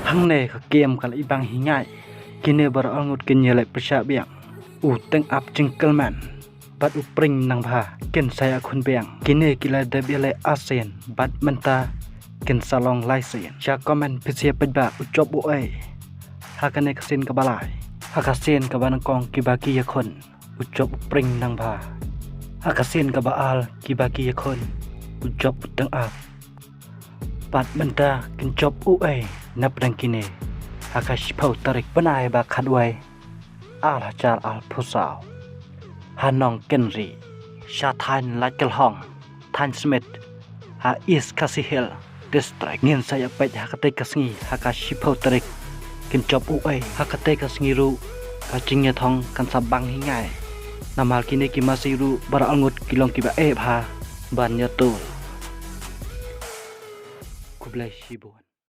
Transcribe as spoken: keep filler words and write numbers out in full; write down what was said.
Hangne ka kem ka la i bang hi ngai. Kine baroh arngut kin ïaleh pyrshah biang. U Teng Ap jingkyrmen bad u Pring Nangbha kin sa ïakhun biang. Kine ki la dep ïaleh arsien bad mynta kin sa long laisien. Sha comment phi sa ïa peit ba u jop uei ha kane ka sien kaba lai. Ha ka sien kaba nyngkong kiba ki ïakhun u jop u Pring Nangbha. Ha ka sien kaba ar kiba ki ïakhun u jop u Teng Ap. Bad mynta kin jop uei na pdeng kine ha ka shiphew tarik bnai ba khatwei, ar hajar arphew saw, ha Nongkynrih, sha thaiñ Laitkylhong, thaiñ Smit, ha East Khasi Hills District. Ngin sa ïa peit ha katei ka sngi ha ka shiphew tarik kin jop uei. Ha katei ka sngi ruh ka jingïathong kan sa bang hi ngai. Namar kine ki masi ruh baroh arngut ki long kiba eh bha ban ïatur. Khublei shibun.